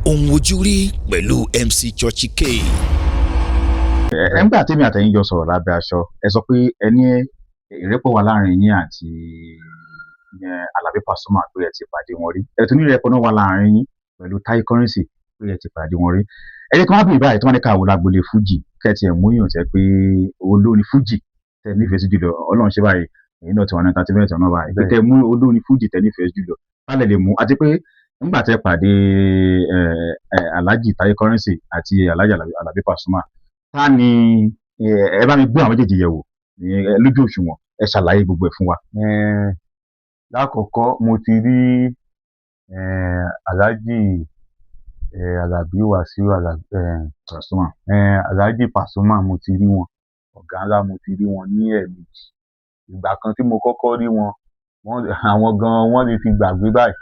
Ohun Ojú Rí pẹ̀lú MC Churchy K. Ẹ ńgbà tèmi àtẹ̀yin jọ sọ̀rọ̀ lábẹ́ aṣọ, ẹ sọ pé ẹ ní ìrẹ́pọ̀ wà láàrin yín àti Àlàbí Pasuma, pé ẹ ti pàdé wọn rí. Ẹ tún ní ìrẹ́pọ̀ náà wà láàrin yín pẹ̀lú Taye Currency, pé ẹ ti pàdé wọn rí. Ẹ jẹ́ kí wọ́n á bèèrè báyìí, tí wọ́n ní ká wò lágbolé fújì, kẹ́ ẹ tiẹ̀ mú yàn tẹ́ pé olórin fújì tẹ́ nífẹ̀ẹ́ sí jùlọ. Ọlọ́run ṣe báyìí, èyí náà ti wà ní entertainment náà báyìí, pé kẹ́ ẹ mú olórin fújì tẹ́ nífẹ̀ẹ́ sí jùlọ tálẹ̀ lè mú, àti pé nígbà tẹ́ pàdé ẹ ẹ Alhaji Taye Currency àti Alhaji Alabi Pasuma, ta ni ẹ bá mi gbé àwọn méjèèjì yẹ̀ wò lójú òṣùwọ̀n? Ẹ ṣàlàyé gbogbo ẹ̀ fún wa. Lákọ̀ọ́kọ́, mo ti rí Alhaji Alabi Wasiu Alabi Pasuma. Alhaji Pasuma, mo ti rí wọn, ọ̀gá ńlá. Mo ti rí wọn ní ẹ̀ẹ̀mejì. Ìgbà kan tí mo kọ́kọ́ rí wọn, wọ́n àwọn gan wọ́n lè ti gbàgbé báyìí.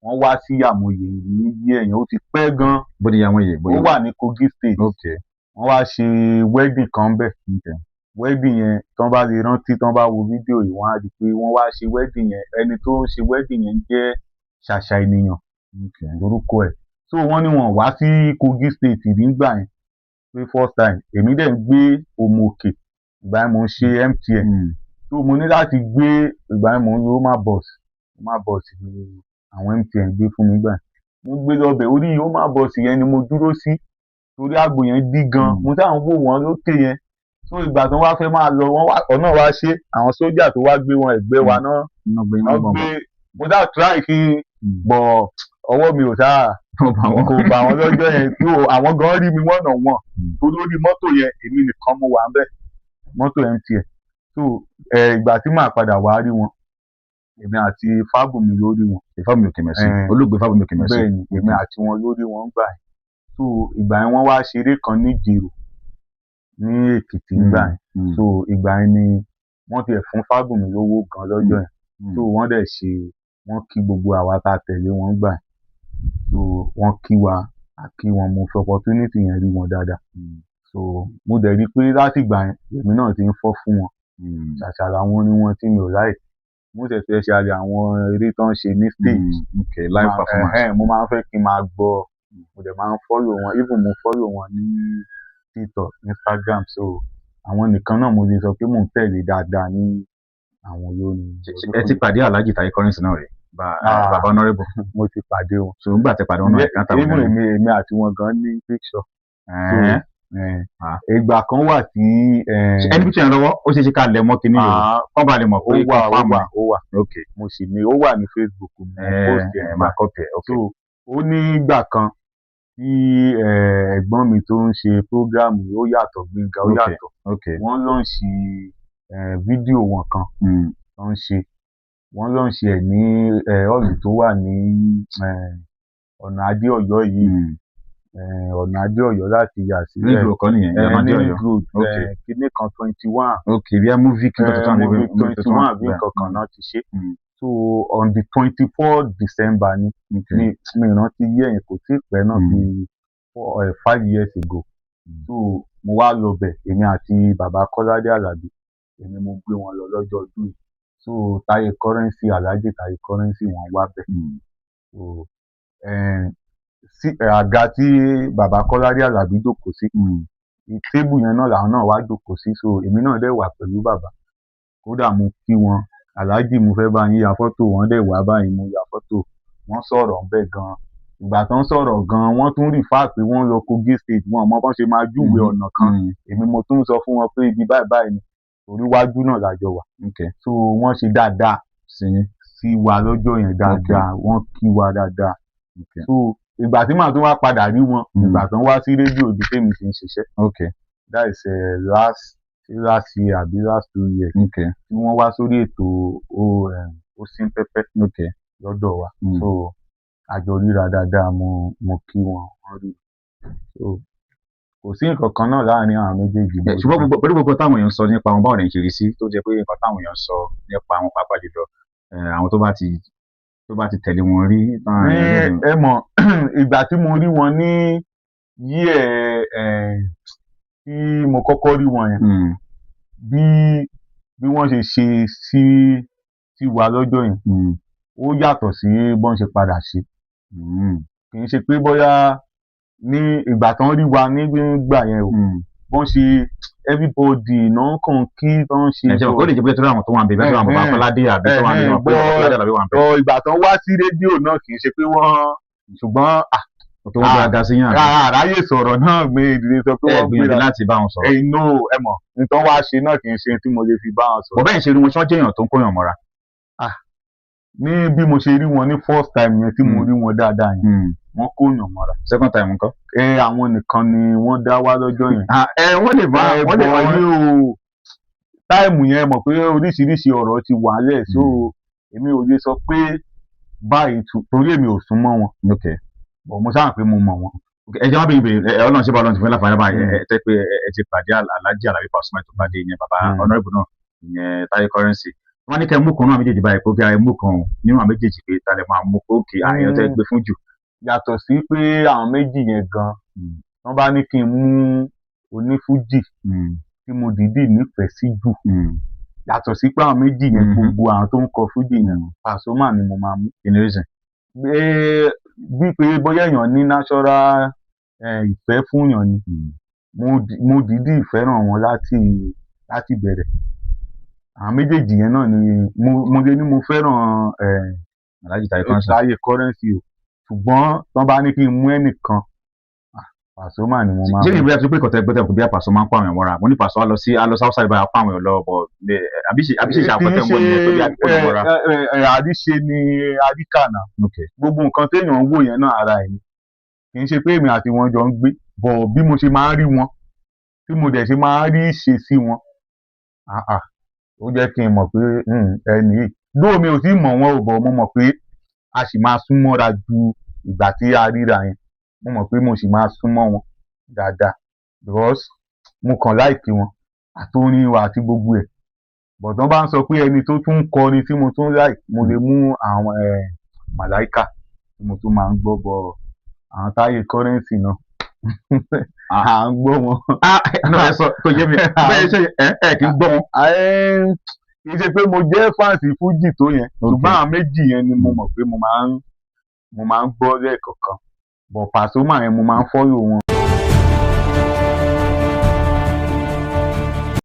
Wọ́n wá sí Àmọ̀yé ní bí ẹ̀yìn, ó ti pẹ́ gan. Bó ni àwọn yìí? Ó wà ní Kogi State. Wọ́n wá ṣe wedding kan bẹ́ẹ̀. Wedding yẹn, tán bá lè rántí, tán bá wo fídíò yìí, wọ́n á rí i pé wọ́n wá ṣe wedding yẹn. Ẹni tó ń ṣe wedding yẹn jẹ́ Ṣàṣà Ènìyàn lórúkọ ẹ̀. So wọ́n ní wọ́n wá sí Kogi State nígbà yẹn, pé first time. Èmi dẹ̀ ń gbé Òmù Òkè ìgbà yẹn, mò ń ṣe MTN. So mo ní láti gbé, ìgbà yẹn mò ń lo Oma bus. Oma bus ni àwọn MTN gbé fún mi gbà yẹn. Mo gbé lọ bẹ̀, orí Oma bus yẹn ni mo dúró sí, torí àgbò yẹn dí gan. Mo sáà ń wò wọ́n lókè yẹn. So ìgbà tí wọ́n wá fẹ́ máa lọ, wọ́n wá ọ̀nà wá ṣe àwọn sójà tó wá gbé wọn ẹ̀gbẹ́ wa náà Iná gbé wọ́n wọn gbé. Mo sáà try kí bọ̀, ọwọ́ mi ò sáà bọ̀ bá wọn. Kò bá wọn lọ́jọ́ yẹn tó. Àwọn gan rí mi wọ́n nà wọ́n tó lórí mọ́tò yẹn, èmi nìkan mo wà ńbẹ̀, mọ́tò MTN. So ìgbà tí màá padà wá rí wọn, èmi àti Fábùnmi ló rí wọn. Fábùnmi Òkèmẹ̀sí? Olóògbé Fábùnmi Òkèmẹ̀sí. Bẹ́ẹ̀ ni, èmi àti wọn ló rí wọn gbà yẹn. So ìgbà yẹn, wọ́n wá ṣeré kan ní Ìjẹ̀rò ní Èkìtì ńgbà yẹn. So ìgbà yẹn ni wọ́n tiẹ̀ fún Fábùnmi lówó gan lọ́jọ́ yẹn. So wọ́n dẹ̀ ṣe, wọ́n kí gbogbo àwa tá a tẹ̀lé wọn gbà yẹn. So wọ́n kí wa, a kí wọn. Mo fi opportunity yẹn rí wọn dáadáa. So mo dẹ̀ rí i pé láti ìgbà yẹn, èmi náà ti ń fọ́ fún wọn. Ṣàṣà làwọn orin wọn tí mi ò like, most especially àwọn eré tó ń ṣe ní stage. Okay, live performance. Mo máa ń fẹ́ kí n máa gbọ́. Mo dẹ̀ máa ń follow wọn, even mo follow wọn ní TikTok, Instagram. So àwọn nìkan náà mo lè sọ pé mò ń tẹ̀lé dáadáa ní àwọn olórin. Ẹ ti pàdé Alhaji Taye Currency náà rè? Ah. Bàbá honourable. Mo ti pàdé wọn. So ńgbà tẹ pàdé wọn náà, ìkan tàbí Even èmi àti wọn gan ní picture. Ah. Ìgbà kan wà tí ẹni picture yẹn lọ́wọ́, ó ṣeé ṣe ká lẹ̀ mọ́ kinní o, Ah, kọ́ bá lè mọ̀ ó pé wà, ó confirm wà, ni. Ó wà. Mo sì ní, ó wà ní Facebook mi, mo post ẹ̀. Ẹ máa copy ẹ, ok. So ó ní ìgbà kan tí ẹ̀gbọ́n mi tó ń ṣe program Ó Yàtọ̀, Gbénga Ó Yàtọ̀, wọ́n launch fídíò wọn kan tó ń ṣe. Wọ́n launch ẹ̀ ní hall tó wà ní ọ̀nà Adé Ọ̀yọ́ yìí, ọ̀nà Adé Ọ̀yọ́ láti yà sílẹ̀. Ring road kan nìyẹn, ìyànà Ní Adé Ring Ọ̀yọ́. Road. Kinní kan 21. Ok, bí a movie kí ló tó tán. Movie 21 àbí nǹkan kan náà ti ṣe. So on the 24 December ni. Mi rántí year yẹn, kò tí ì pẹ́ náà, bí 4 or 5 years ago. So mo wá lọ bẹ̀, èmi àti bàbá Kọ́ládé Àlàbí, èmi mo gbé wọn lọ lọ́jọ́ ọdún yìí. So Taye Currency, Alhaji Taye Currency, wọ́n wá bẹ̀. So sí àga tí bàbá Kọ́ládé Àlàbí jókòó sí, table yẹn náà làwọn náà wá jókòó sí. So èmi náà dẹ̀ wà pẹ̀lú bàbá. Kódà mo kí wọn, "Aláàjì, mo fẹ́ bá yín ya fọ́tò." Wọ́n dẹ̀ wá báyìí, mo ya fọ́tò. Wọ́n sọ̀rọ̀ ńbẹ̀ gan. Ìgbà tán sọ̀rọ̀ gan, wọ́n tún refer pé wọ́n lọ Kogi State, wọn ò mọ bọ́n ṣe máa júwe ọ̀nà kan. Èmi mo tún sọ fún wọn pé ibi báyìí báyìí ni, torí wájú náà la jọ wà. So wọ́n ṣe dáadáa sí yín sí wa lọ́jọ́ yẹn dáadáa, wọ́n kí wa dáadáa. So ìgbà tí màá tún wá padà rí wọn, ìgbà tán wá sí rédíò ibi tèmi ti ń ṣiṣẹ́, that is last last year àbí last 2 years, tí wọ́n wá sórí ètò ó sín pẹ́pẹ́ lọ́dọ̀ wa. So a jọ ríra dáadáa, mo kí wọn, wọ́n rí mi. So kò sí nǹkan kan náà láàrin àwọn méjèèjì. Ṣùgbọ́n pẹ̀lú gbogbo táwọn èèyàn sọ nípa wọn, báwo ni ṣe rí sí tó jẹ́ pé nǹkan táwọn èèyàn sọ nípa wọn, pàápàá jùlọ àwọn tó bá ti tẹ̀lé wọn rí? Ní ẹ mọ̀, ìgbà tí mo rí wọn ní year tí mo kọ́kọ́ rí wọn yẹn, bí wọ́n ṣe ṣe sí wa lọ́jọ́ yẹn, ó yàtọ̀ sí bọ́n ṣe padà ṣe. Kì í ṣe pé bóyá Ní ìgbà tán rí wa nígbà yẹn o, bọ́n ṣe everybody náà kàn kí tán ṣe. Ẹ jẹ́ ó lè jẹ́ pé torí àwọn tó wà ń bẹ̀, bí wọ́n bàbá Fọládé àbí tó wà ń bẹ̀, wọ́n pé bàbá Fọládé àbí wà ń bẹ̀. Ọ ìgbà tán wá sí rédíò náà, kì í ṣe pé wọ́n, ṣùgbọ́n tó wọ́n gbéraga sí yàn. Rárá, àráyè sọ̀rọ̀ náà gbé ìdílé sọ pé ẹ wọ́n gbìyànjú gbéra láti bá wọn sọ̀rọ̀. Ẹ̀yin náà ẹ mọ̀ nítorí wá ṣe náà, kì í ṣe tí mo lè fi bá wọn sọ̀rọ̀. Bọ̀ bẹ́ẹ̀ ṣe rí wọn, ṣọ́ jẹ́ èèyàn tó ń kóyàn mọ́ra? Ní bí mo ṣe rí wọn ní first time yẹn tí mo rí wọn dáadáa yẹn, wọ́n kóyàn mọ́ra. Second time ńkọ́? Ẹ àwọn nìkan ni wọ́n dá wá lọ́jọ́ yẹn. Ẹ wọ́n lè bá Ẹ wọ́n lè bọ̀ ní o time yẹn, mọ̀ pé oríṣiríṣi ọ̀rọ̀ ti wà lẹ̀, so èmi ò lè sọ pé báyìí torí èmi ò sún mọ́ wọn, bọ̀ mo sáà pé mo mọ̀ wọn. Ẹ jẹ́ wọ́n bí ìbéèrè ẹ. Ọlọ́run ṣe bá Ọlọ́run ti fún láǹfààní báyìí, ẹ tẹ́ pé ẹ ti pàdé Alhaji Alabi Pasuma, tó pàdé ìyẹn bàbá Honourable náà, ìyẹn Taye Currency. Wọ́n ní kẹ́ mú kan náà méjèèjì báyìí, pé kí ẹ mú kan nínú àwọn méjèèjì, pé ta lè máa mú pé òkè àyàn tẹ́ gbé fún jù. Yàtọ̀ sí pé àwọn méjì yẹn gan, wọ́n bá ní kí n mú onífújì tí mo dìídì nífẹ̀ẹ́ sí jù, yàtọ̀ sí pé àwọn méjì yẹn, gbogbo àwọn tó ń kọ fújì yẹn, Pasuma ni mo máa mú. Kí ni reason? Pé bí pé bóyá èèyàn ní natural ìfẹ́ fún èèyàn ni. Mo dìídì fẹ́ràn wọn láti bẹ̀rẹ̀. Àwọn méjèèjì yẹn náà ni mo lè ní mo fẹ́ràn Alhaji Taye Currency. Taye Currency o, ṣùgbọ́n tí wọ́n bá ní kí n mú ẹnìkan, Pasuma ni mo máa Ṣé mú. ìbílẹ̀ tó pé kọ̀tẹ́ gbẹ́tẹ̀ kò bí Pasuma máa ń kó àwọn èèyàn mọ́ra? Mo ní Pasuma lọ sí alọ sáwọ́sá ìbára kó àwọn èèyàn lọ bọ̀, àbí ṣe àbí ṣe ìṣàkọtẹ́ ń bọ̀ nìyẹn tó bí àkókò èèyàn mọ́ra? Àríṣe ni àríkànà. Gbogbo nǹkan téèyàn ń wò yẹn náà, ara ẹ̀ ni. Kì í ṣe pé èmi àti wọn jọ ń gbé bọ̀, bí mo ṣe máa ń rí wọn, tí mo dẹ̀ ṣe máa ń rí ìṣe sí wọn, ah ah, ó jẹ́ kí n mọ̀ pé ẹni yìí lóò, mi ò tí ì mọ̀ wọn ò bọ̀, mo mọ̀ pé a sì máa sún mọ́ra ju ìgbà tí a ríra yẹn. Mo mọ̀ pé mo sì máa sún mọ́ wọn dáadáa because mo kàn like wọn àtorin wa àti gbogbo ẹ̀. But tán bá ń sọ pé ẹni tó tún ń kọrin tí mo tún like, mo lè mú àwọn Màláíkà tí mo tún máa ń gbọ́ bọ̀, àwọn Táyé Currency náà, à ń gbọ́ wọn. Ah, ẹ sọ kò yé mi bẹ́ẹ̀, ṣe ẹ kì í gbọ́ wọn? Kì í ṣe pé mo jẹ́ fans fújì tó yẹn, ṣùgbọ́n àwọn méjì yẹn ni mo mọ̀ pé mo máa ń gbọ́ lẹ́ẹ̀kọ̀ọ̀kan, but Pasuma yẹn, mo máa ń follow wọn.